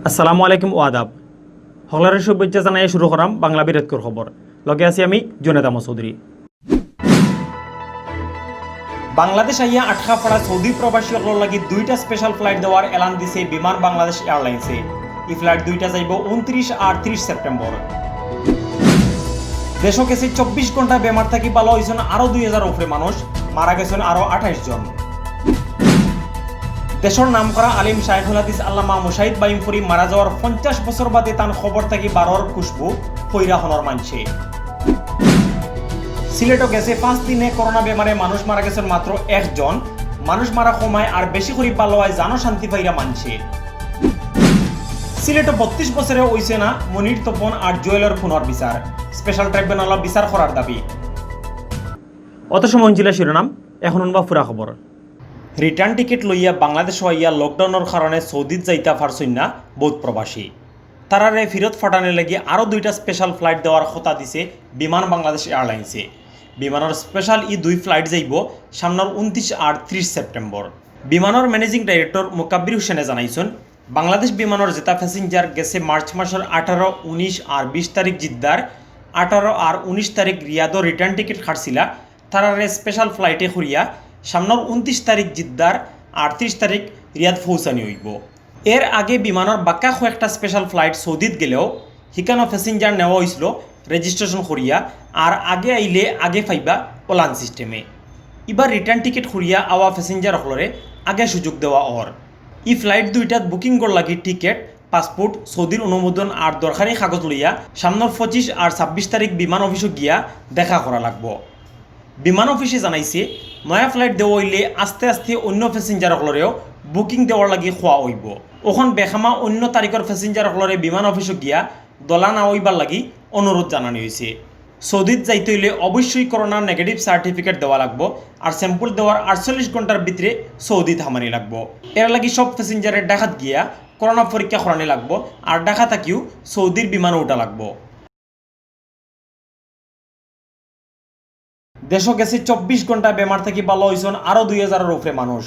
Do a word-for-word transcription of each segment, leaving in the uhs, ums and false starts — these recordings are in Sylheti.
আসসালামু আলাইকুম ও আদাব। হকলরে শুভেচ্ছা জানাইয়া শুরু করাম বাংলা বিরতকুর খবর। লগে আছি আমি জুনেদ আহমদ চৌধুরী। বাংলাদেশ আইয়া আটকা পড়া সৌদি প্রবাসী অকলর লাগি দুইটা স্পেশাল ফ্লাইট দেওয়ার এলান দিছে বিমান বাংলাদেশ এয়ারলাইন্সে। ই ফ্লাইট দুইটা যাইব ঊনত্রিশ আর ত্রিশ সেপ্টেম্বর। দেশো গেছে চব্বিশ ঘন্টা বেমার থাকি ভালা অইছইন আরো দুই হাজার উপরে মানুষ, মারা গেছইন আরো আঠাইশ জন। দেশর নামকরা আলিম শাইখুল হাদিস আল্লামা মুশাহিদ বায়ুমফুরি মারা যাওয়ার পঞ্চাশ বছর বাদে তান কবর থাকি বারর খুশবু পইরা হনর মানষে। সিলেটো গেছে পাঁচ দিনে করোনা বেমারে মানুষ মারা গেছইন মাত্র একজন। মানুষ মারা কমায় আর বেশি করি ভালা অয় জানো শান্তি পাইরা মানষে। সিলেটো বত্রিশ বছরে অইছে না মনির তপন আর জুয়েলর খুনর বিচার। স্পেশাল ট্রাইব্যুনালো বিচার করার দাবি। অত সময় হুনছিলা শিরোনাম, এখন হুনবা পুরা খবর। রিটার্ন টিকিট লইয়া বাংলাদেশো আইয়া লকডাউনর কারণে সৌদিত যাইতা পারছইন না বউত প্রবাসী। তারারে ফিরত ফাটানির লাগি আরো দুইটা স্পেশাল ফ্লাইট দেওয়ার কথা দিছে বিমান বাংলাদেশ এয়ারলাইন্সে। বিমানর স্পেশাল ই দুই ফ্লাইট যাইব সামনর ঊনত্রিশ আর ত্রিশ সেপ্টেম্বর। বিমানর ম্যানেজিং ডাইরেক্টর মুকাব্বির হোসেনে জানাইছইন, বাংলাদেশ বিমানর যেতা প্যাসেঞ্জার গেছে মার্চ মাসর আঠারো, উনিশ আর বিশ তারিখ জিদ্দার, আঠারো আর উনিশ তারিখ রিয়াদর রিটার্ন টিকিট কাটছিলা, তারারে স্পেশাল ফ্লাইটে করিয়া সামনর ঊনত্রিশ তারিখ জিদ্দার আর ত্রিশ তারিখ রিয়াদ পৌঁছানি অইব। এর আগে বিমানর বাক্কা কয়েকটা স্পেশাল ফ্লাইট সৌদিত গেলেও হিকানো প্যাসেঞ্জার নেওয়া অইছিল রেজিস্ট্রেশন করিয়া, আর আগে আইলে আগে পাইবা অলান সিস্টেমে। ইবার রিটার্ন টিকিট করিয়া আওয়া প্যাসেঞ্জার অকলরে আগে সুযোগ দেওয়া অর। ই ফ্লাইট দুইটাত বুকিংর লাগি টিকিট, পাসপোর্ট, সৌদির অনুমোদন আর দরকারি কাগজ লইয়া সামনর পঁচিশ আর ছাব্বিশ তারিখ বিমান অফিসো গিয়া দেখা করা লাগব। বিমান অফিসে জানাইছে, নয়া ফ্লাইট দেওয়া অইলে আস্তে আস্তে অইন্য প্যাসেঞ্জার অকলরেও বুকিং দেওয়ার লাগি কওয়া অইব। অখন বেখামা অইন্য তারিখর প্যাসেঞ্জার অকলরে বিমান অফিসো গিয়া দলা না অইবার লাগি অনুরোধ জানানি অইছে। সৌদিত যাইতে অইলে অবশ্যই করোনার নেগেটিভ সার্টিফিকেট দেওয়া লাগব, আর স্যাম্পল দেওয়ার আটচল্লিশ ঘন্টার ভিতরে সৌদিত হামানি লাগব। এর লাগি সব প্যাসেঞ্জারে ঢাকাত গিয়া করোনা পরীক্ষা করানি লাগব, আর ঢাকা থাকিও সৌদির বিমানো উঠা লাগব। দেশো গেছে চব্বিশ ঘন্টা বেমার থাকি ভালা অইছইন আরো দুই হাজারর উপরে মানুষ।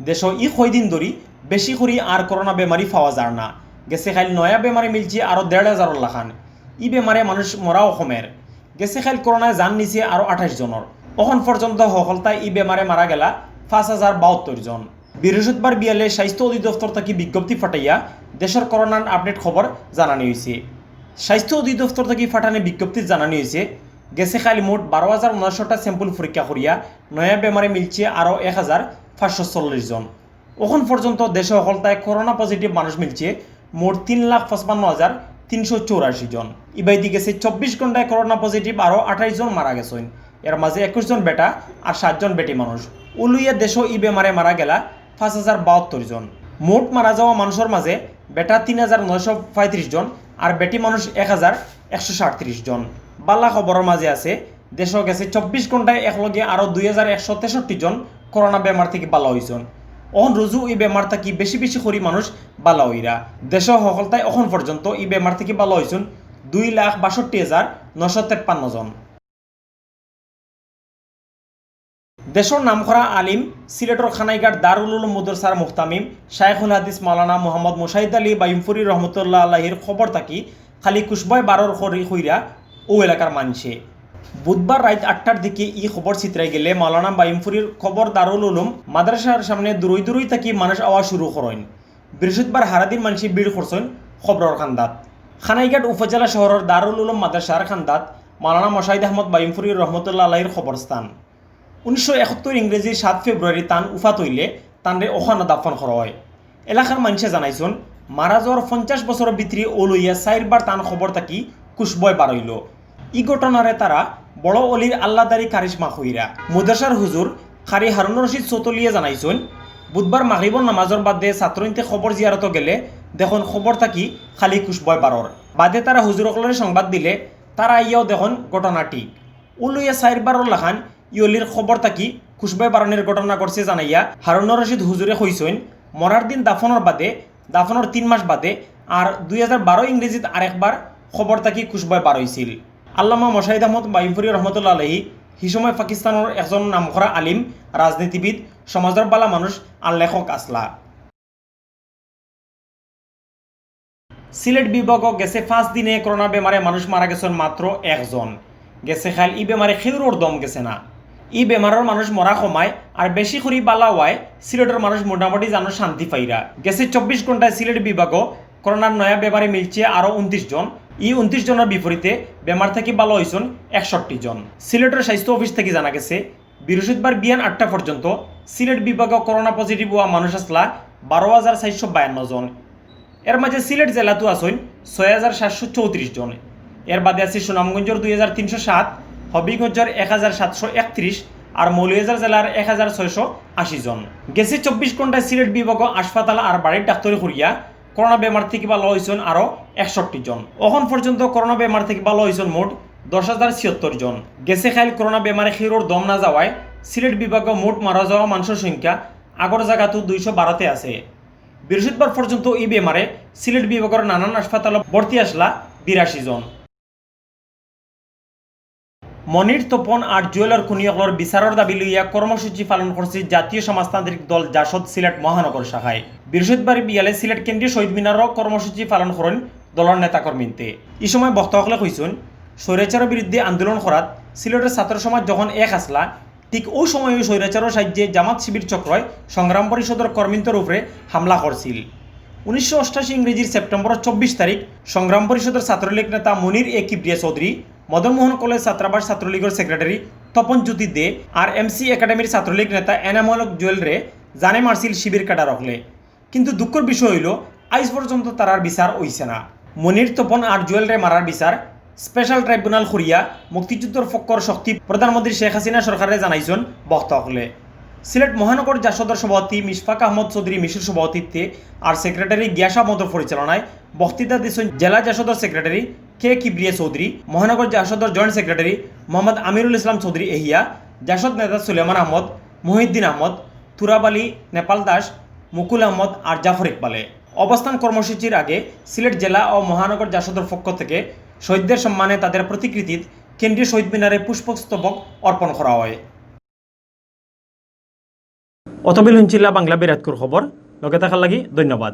দেশো ই কয়দিন ধরি বেশি করি আর করোনা বেমারি পাওয়া যার না। গেছে কাইল নয়া বেমারি মিলছে আরো দেড় হাজারর লাখান। ই বেমারে মানুষ মরাও কমের। গেছে কাইল করোনায় জান নিছে আরো আঠাইশ জনর। অখন পর্যন্ত হকলতায় ই বেমারে মারা গেলা পাঁচ হাজার বাহাত্তর জন। বৃহস্পতিবার বিয়ালে স্বাস্থ্য অধিদপ্তর থাকি বিজ্ঞপ্তি ফাটাইয়া দেশর করোনার আপডেট খবর জানানি অইছে। স্বাস্থ্য অধিদপ্তর থাকি ফাটানি বিজ্ঞপ্তিত জানানি অইছে, গেছে কাইল মোট বারো হাজার নয়শোটা স্যাম্পল পরীক্ষা করিয়া নয়া বেমারে মিলছে আরো এক হাজার পাঁচশো চল্লিশ জন। অখন পর্যন্ত দেশো হকলতায় করোনা পজিটিভ মানুষ মিলছে মোট তিন লাখ পঁচপান্ন হাজার তিনশো চৌরাশি জন। ইবায়দি গেছে চব্বিশ ঘন্টায় করোনা পজিটিভ আরো আঠাইশ জন মারা গেছইন। এর মাঝে একুশ জন বেটা আর সাত জন বেটি মানুষ। অউলিয়া দেশো ই বেমারে মারা গেলা পাঁচ হাজার বাহাত্তর জন। মোট মারা যাওয়া মানুষর মাঝে বেটা তিন হাজার নয়শো পঁয়ত্রিশ জন আর বেটি মানুষ এক হাজার একশো সাতত্রিশ জন। ভালা খবরর মাঝে আছে, দেশো গেছে চব্বিশ ঘন্টায় একলগে আরো দুই হাজার একশো তেষট্টি জন করোনা বেমার থাকি ভালা অইছইন। অখন রুজু ই বেমার থাকি বেশি বেশি করি মানুষ ভালা অইরা। দেশো হকলতায় অখন পর্যন্ত ই বেমার থাকি ভালা অইছইন দুই লাখ বাষট্টি হাজার নয়শো তেপ্পান্ন জন। দেশর নামকরা আলিম, সিলেটর খানাইঘাট দারুল উলুম মাদ্রাসার মুহতামিম শাইখুল হাদিস মাওলানা মোহাম্মদ মুশাহিদ আলী বাইমফুরি রহমতুল্লাহ আলাইহির কবর থাকি খালি খুশবয় বারর করি কইরা অউ এলাকার মানষে। বুধবার রাইত আটটার দিকে ই কবর ছিতরাই গেলে মাওলানা বাইমফুরির কবর দারুল উলুম মাদ্রাসার সামনে দুরই দুরই থাকি মানুষ আওয়া শুরু করইন। বৃহস্পতিবার হারাদিন মানষে ভিড় করছইন কবরর কান্দাত। খানাইঘাট উপজেলা শহরর দারুল উলুম মাদ্রাসার কান্দাত মাওলানা মোশাহিদ আহমদ বাইমফুরি রহমতুল্লাহ আলাইহির কবরস্থান। উনিশশো একাত্তর ইংরেজির সাত ফেব্রুয়ারি তান উফাত অইলে তানরে অখানো দাফন করা অয়। এলাকার মানষে জানাইছইন, মারা যাওয়ার পঞ্চাশ বছরর ভিতরে অউ লইয়া চাইরবার তান কবর থাকি খুশবয় বারইলো। ই ঘটনারে তারা বড় অলির আল্লাদারি কারিশমা কইরা। মাদ্রাসার হুজুর কারি হারুন রশিদ চৌতলিয়ে জানাইছইন, বুধবার মাগরিবর নামাজর বাদে ছাত্রইন্তে কবর জিয়ারতো গেলে দেখইন কবর থাকি খালি খুশবয় বারর। বাদে তারা হুজুর অকলরে সংবাদ দিলে তারা আইয়াও দেখইন ঘটনা ঠিক। অউ লইয়া চাইরবারর লাখান ই অলির কবর থাকি খুশবয় বারনির ঘটনা ঘটছে জানাইয়া হারুন রশিদ হুজুরে কইছইন, মরার দিন দাফনর বাদে, দাফনর তিন মাস বাদে আর দুই হাজার বারো ইংরেজিত আরেকবার কবর থাকি খুশবয় বারইছিল। আল্লামা মোশাহিদ আহমদ বাইমফুরি রহমতুল্লাহ আলাইহি হি সময় পাকিস্তানর একজন নামকরা আলিম, রাজনীতিবিদ, সমাজর ভালা মানুষ আর লেখক আছলা। সিলেট বিভাগো গেছে পাঁচ দিনে করোনা বেমারে মানুষ মারা গেছইন মাত্র একজন। গেছে কাইল ই বেমারে কেউরর দম গেছে না। ই বেমারর মানুষ মরা কমায় আর বেশি করি বালা অওয়ায় সিলেটর মানুষ মোটামুটি জানো শান্তি পাইরা। গেছে চব্বিশ ঘন্টায় সিলেট বিভাগো করোনার নয়া বেমারে মিলছে আরও ঊনত্রিশ জন। ই ঊনত্রিশ জনর বিপরীতে বেমার থাকি বালা অইছইন একষট্টি জন। সিলেটর স্বাস্থ্য অফিস থাকি জানা গেছে, বৃহস্পতিবার বিয়ান আটটা পর্যন্ত সিলেট বিভাগো করোনা পজিটিভ অওয়া মানুষ আছলা বারো হাজার চাইরশো বায়ান্ন জন। এর মাঝে সিলেট জেলাত আছইন ছয় হাজার সাতশো চৌত্রিশ জন। এর বাদে আছে সুনামগঞ্জর দুই হাজার তিনশো সাত, হবিগঞ্জর এক হাজার সাতশো একত্রিশ আর মৌলভীবাজার জেলার এক হাজার ছয়শো আশি জন। গেছে চব্বিশ ঘন্টায় সিলেট বিভাগো হাসপাতাল আর বাড়ির ডাক্তারি করিয়া করোনা বেমার থাকি বালা অইছইন আরও একষট্টি জন। অখন পর্যন্ত করোনা বেমার থাকি বালা অইছইন মোট দশ হাজার ছিয়াত্তর জন। গেছে কাইল করোনা বেমারে কেউরর দম না যাওয়ায় সিলেট বিভাগো মোট মারা যাওয়া মানুষর সংখ্যা আগর জাগাত দুইশো বারোতে আছে। বৃহস্পতিবার পর্যন্ত ই বেমারে সিলেট বিভাগর নানান হাসপাতালো ভর্তি আছলা বিরাশি জন। মনির তপন আর জুয়েলর খুনি অকলর বিচারর দাবি লইয়া কর্মসূচি পালন করছে জাতীয় সমাজতান্ত্রিক দল জাসদ সিলেট মহানগর শাখায়। বৃহস্পতিবার বিয়ালে সিলেট কেন্দ্রীয় শহীদ মিনারো কর্মসূচি পালন করইন দলর নেতাকর্মীন্তে। ই সময় বক্তা অকলে কইছইন, স্বৈরাচারর বিরুদ্ধে আন্দোলন করাত সিলেটর ছাত্র সমাজ যখন এক আছলা, ঠিক অউ সময়উ স্বৈরাচারর সাইয্যে জামাত শিবির চক্রয় সংগ্রাম পরিষদর কর্মীন্তর উপরে হামলা করছিল। উনিশশো অষ্টাশি ইংরেজির সেপ্টেম্বরর চব্বিশ তারিখ সংগ্রাম পরিষদর ছাত্রলীগ নেতা মনির এ কিবরিয়া চৌধুরী, মদন মোহন কলেজ ছাত্রাবাস ছাত্রলীগর সেক্রেটারি তপন জ্যোতি দে আর এমসি একাডেমির ছাত্রলীগ নেতা এনামুল হক জুয়েলরে জানে মারছিল শিবির ক্যাডার অকলে। কিন্তু দুঃখর বিষয় অইলো, আইজ পর্যন্ত তারার বিচার অইছে না। মনির তপন আর জুয়েলরে মারার বিচার স্পেশাল ট্রাইব্যুনাল করিয়া মুক্তিযুদ্ধর পক্ষর শক্তি প্রধানমন্ত্রী শেখ হাসিনা সরকাররে জানাইছইন বক্তা অকলে। সিলেট মহানগর জাসদর সভাপতি মিশফাক আহমদ চৌধুরী মিশুর সভাপতিত্বে আর সেক্রেটারি গিয়াস আহমদর পরিচালনায় বক্তৃতা দিছইন জেলা জাসদর সেক্রেটারি কে কিবরিয়া চৌধুরী, মহানগর জাসদর জয়েন্ট সেক্রেটারি মোহাম্মদ আমিরুল ইসলাম চৌধুরী এহিয়া, জাসদ নেতা সুলেমান আহমদ, মহিউদ্দিন আহমদ, তুরাব আলী, নেপাল দাস, মুকুল আহমদ আর জাফর ইকবালে। অবস্থান কর্মসূচির আগে সিলেট জেলা ও মহানগর জাসদর পক্ষ থেকে শহীদদের সম্মানে তাদের প্রতিকৃতিত কেন্দ্রীয় শহীদ মিনারে পুষ্পস্তবক অর্পণ করা হয়। অতবিল হুনছিলা বাংলা বিরাটকুর খবর। লগে থাকার লাগি ধন্যবাদ।